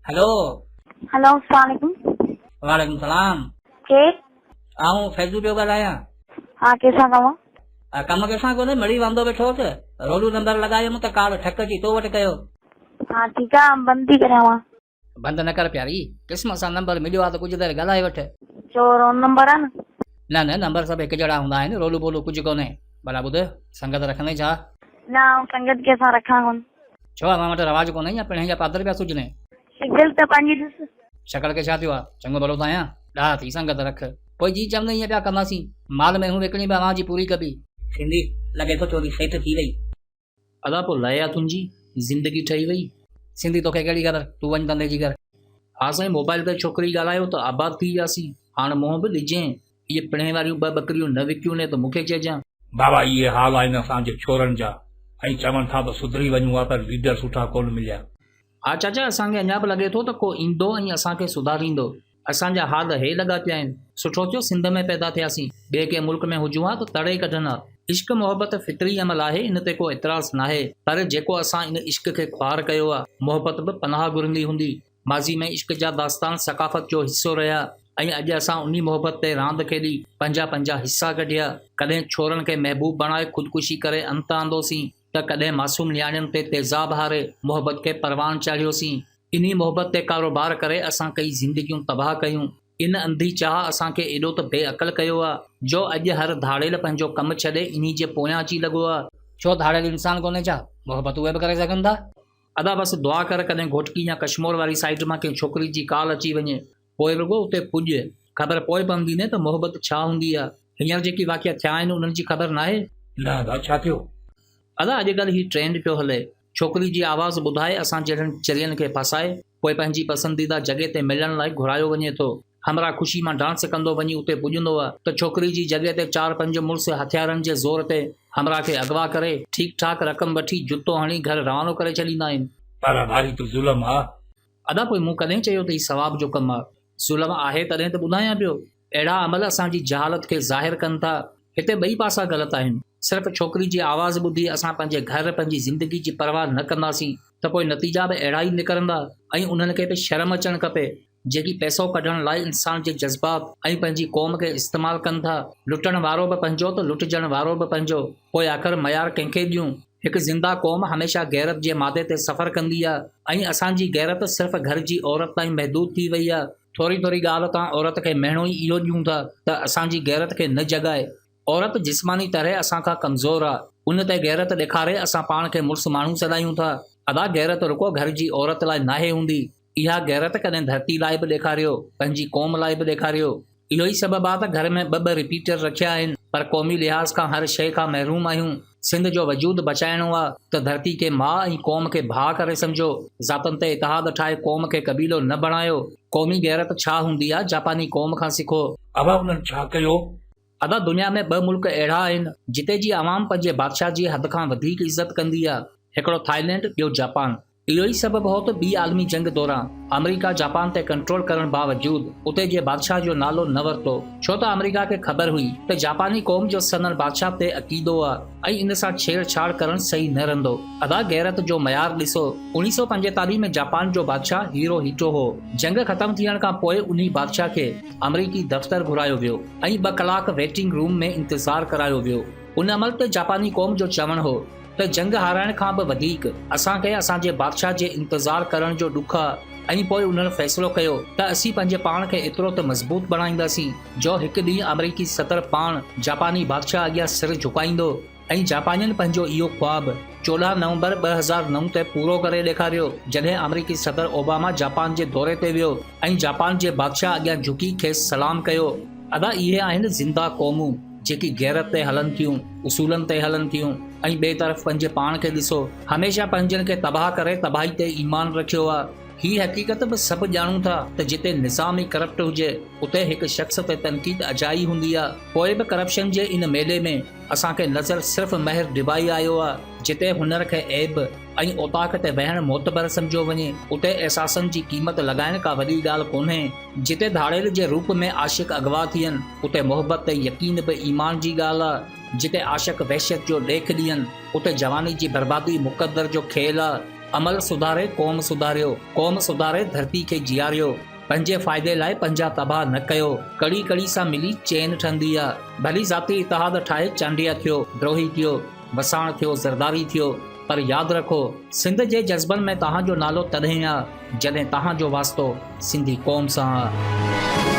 هلو. هلو السلام عليڪم. وعليڪم سلام. ڪير؟ آئون فيضو پيو ڳالهايان. ها ڪنهن سان ڪم آ؟ ڪم ڪنهن سان ڪونهي مڙئي واندو ويٺو هوس رولو نمبر لڳايم ته ڪال ٺڪ اچي تو وٽ ڪيو. ها ٺيڪ آ بند ٿي ڪريان مان. بند نه ڪر پياري قسمت سان نمبر مليو آ ته ڪجهه دير ڳالهائي وٺ. ڇو رونگ نمبر آ نه؟ نه نه نمبر سڀ هڪ جهڙا هوندا آهن رولو ٻولو ڪجهه ڪونهي ڀلا ٻڌ سنگت رکندين ڇا؟ نه آئون سنگت ڪنهن سان رکان ڪونه. ڇو اوهان وٽ رواج ڪونهي يا پڻهين جا پادر پيا سجهني؟ شڪل ته پنهنجي ڏس. شڪل کي ڇا ٿيو آ؟ چڱو ڀلو ته آهيان. ڏاها ٿي سنگت رک. پوء جي چوندين ائين پيا ڪنداسين. مال مينهون وڪڻي به اوهان جي پوري ڪبي. سنڌي، لڳي ٿو چوري سيٺ ٿي وئي. ادا پوء لئه آ تنهنجي، زندگي ٺهي وئي. سنڌي، توکي ڪهڙي خبر، تون وڃ ڌنڌي جي ڪر. ها سائين موبائل تي ڇوڪري ڳالهايو ته آباد ٿي وياسين. هاڻ منهن به ڏجين. اهي پڻهين واريون ٻه ٻڪريون نه وڪيون ني ته مون کي چئجان. بابا اهي حال آهن اسان جي ڇورن جا ۽ چون ٿا ته سڌري وڃون ها پر ليڊر سٺا ڪونه مليا. ها چاچا اسان کي اڃا به لڳي ٿو ته ڪو ايندو ۽ اسان کي سڌاريندو. اسان جا حال هي لڳا پيا آهن. سٺو ٿيو سنڌ ۾ پيدا ٿياسين. ٻئي ڪنهن ملڪ ۾ هجون ها ته تڙي ڪڍن ها. عشق محبت فطري عمل آهي ان تي ڪو اعتراض ناهي پر جيڪو اسان ان عشق کي خوار ڪيو آ محبت به پناهه گهرندي هوندي. ماضي ۾ عشق جا داستان ثقافت جو حصو رهيا ۽ اڄ اسان انهي محبت تي راند کيڏي پنهنجا پنهنجا حصا ڪڍيا. ڪڏهن ڇورن کي محبوب بڻائي خودڪشي ڪري انت آندوسين ته ڪڏهن معصوم نياڻين تي تيزاب هاري محبت کي پروان چاڙهيوسين. انهي محبت تي ڪاروبار ڪري اسان ڪئي زندگيون تباهه ڪيون. ان انڌي چاهه اسان کي ايڏو ته بي عقل ڪيو آ جو اڄ هر ڌاڙيل پنهنجو ڪم ڇڏي انهي جي پويان اچي لڳو آ. ڇو ڌاڙيل انسان ڪونهي ڇا؟ محبت اهي به ڪري سگهن ٿا. ادا بس دعا ڪر ڪڏهن گهوٽڪي يا ڪشمور واري سائيڊ مان ڪنهن ڇوڪري جي ڪال اچي وڃي پوء رڳو اتي پڄ خبر پوء پوندي نه ته محبت ڇا هوندي آ هينئر جيڪي واقعا ٿيا آهن انهن جي خبر ناهي. نه ادا ڇا ٿيو؟ ادا اڄڪلهه هي ٽرينڊ پيو هلي ڇوڪري جي آواز ٻڌائي اسان جهڙن چرين کي ڦاسائي پوء پنهنجي پسنديده جڳهه تي ملڻ لاء گهرايو وڃي ٿو. همراهه خوشي مان ڊانس ڪندو وڃي اتي پڄندو آ ته ڇوڪري جي جڳهه تي چار پنج مڙس هٿيارن جي زور تي همراهه کي اغوا ڪري ٺيڪ ٺاڪ رقم وٺي جتو هڻي گهر روانو ڪري ڇڏيندا آهن. پر ڀاري ته ظلم آ. ادا پوء مون ڪڏهن چيو ته هي ثواب جو ڪم آ. ظلم آهي تڏهن ته ٻڌايان پيو. اهڙا عمل اسان جي جهالت کي ظاهر ڪن ٿا. هتي ٻئي پاسا غلط آهن. صرف ڇوڪري جي آواز ٻڌي اسان پنهنجي گهر پنهنجي زندگي جي پرواهه نه ڪنداسين ته پوء نتيجا به اهڙا ئي نڪرندا ۽ انهن کي به شرم اچڻ کپي جيڪي پئسو ڪڍڻ لاء انسان جي جذبات ۽ پنهنجي قوم کي استعمال ڪن ٿا. لٽڻ وارو به پنهنجو ته لٽجڻ وارو به پنهنجو. پوء آخر معيار ڪنهن کي ڏيون؟ هڪ زنده قوم هميشه غيرت جي مادي تي سفر ڪندي آ ۽ اسان جي غيرت صرف گهر جي عورت تائين محدود ٿي وئي آ. ٿوري ٿوري ڳالهه تان عورت کي مهڻو ئي اهو ڏيون ٿا ته اسان جي غيرت کي نه جڳائي. عورت جسماني طرح اسان کان ڪمزور آ، ان تي غيرت ڏيکاري اسان پاڻ کي مڙس ماڻهو سڏايون ٿا. ادا غيرت رڳو گهر جي عورت لاء ناهي هوندي. اها غيرت ڪڏهن ڌرتي لاء به ڏيکاريو، پنهنجي قوم لاء به ڏيکاريو. اهو ئي سبب آ ته گهر ۾ ٻه ٻه رپيٽر رکيا آهن، پر قومي لحاظ کان هر شيء کان محروم آهيون. سنڌ جو وجود بچائڻو آ ته ڌرتي کي ماء ۽ قوم کي ڀاء ڪري سمجهو. ذاتن تي اتحاد ٺاهي قوم کي قبيلو نه بڻايو. قومي غيرت ڇا هوندي آ جاپاني قوم کان سکو. ابا انهن ڇا ڪيو؟ ادا دنيا ۾ ٻه ملڪ اهڙا آهن جتي جي عوام پنهنجي بادشاهه جي حد کان وڌيڪ عزت ڪندي آ. هڪڙو ٿائلينڊ ٻيو جاپان. اهو ئي سبب هو ته ٻي عالمي جنگ دوران آمريڪا جاپان تي ڪنٽرول ڪرڻ باوجود اتي جي بادشاهه جو نالو نه ورتو ڇو ته آمريڪا کي خبر هئي ته جاپاني قوم جو سندن بادشاهه تي عقيدو آ ۽ ان سان ڇيڙ ڇاڙ ڪرڻ صحيح نه رهندو. ادا غيرت جو معيار ڏسو 1945 ۾ جاپان جو بادشاهه هيرو هيٽو هو. جنگ ختم ٿيڻ کان پوء انهي بادشاهه کي آمريڪي دفتر گهرايو ويو ۽ ٻه ڪلاڪ ويٽنگ روم ۾ انتظار ڪرايو ويو. ان عمل تي جاپاني قوم جو چوڻ هو ته جنگ هارائڻ کان به وڌيڪ اسان کي اسان جي بادشاهه جي انتظار ڪرڻ جو ڏک آ ۽ پوء انهن فيصلو ڪيو ته اسين پنهنجي پاڻ کي ايترو ته مضبوط بڻائينداسين جو هڪ ڏينهن آمريڪي صدر پاڻ جاپاني بادشاهه اڳيان سر جهڪائيندو ۽ جاپانين پنهنجو اهو خواب 14 نومبر 2009 تي پورو ڪري ڏيکاريو جڏهن آمريڪي صدر اوباما جاپان جي دوري تي ويو ۽ جاپان جي بادشاهه اڳيان جهڪي کيس سلام ڪيو. ادا اهي آهن زنده قومون. جيڪي غيرت تي هلن ٿيون، اصولن تي هلن ٿيون ۽ ٻئي طرف پنهنجي پاڻ کي ڏسو، هميشه پنهنجن کي تباهه ڪري تباهي تي ايمان رکيو آ. هي حقيقت به سڀ ڄاڻون ٿا ته جتي نظام ئي ڪرپٽ هجي، اتي هڪ شخص تي تنقيد اجائي هوندي آ. پوء به ڪرپشن جي ان ميلي ۾ اسان کي نظر صرف مهر ڊبائي آيو آ، جتي هنر کي عيب ۽ اوطاق تي ويهڻ معتبر سمجهيو وڃي، اتي احساسن جي قيمت لڳائڻ ڪا وڏي ڳالهه ڪونهي. جتي ڌاڙيل جي روپ ۾ عاشق اغوا ٿين، اتي محبت تي يقين به ايمان جي ڳالهه آ. جتي عاشق وحشت جو ڏيک ڏين، اتي جواني جي بربادي مقدر جو کيل آ. عمل سڌاري قوم سڌاريو، قوم سڌاري ڌرتي کي جياريو. پنھنجي فائدي لاء پنھنجا تباھ نه ڪيو. ڪڙي ڪڙي سان ملي چين ٺھندي آ. ڀلي ذاتي اتحاد ٺاھي چانڊيا ٿيو، دروھي ٿيو، وساڻ ٿيو، زرداري ٿيو، پر ياد رکو سنڌ جي جذبن ۾ توھان جو نالو تڏھن آ جڏھن توھان جو واسطو سنڌي قوم سان آ.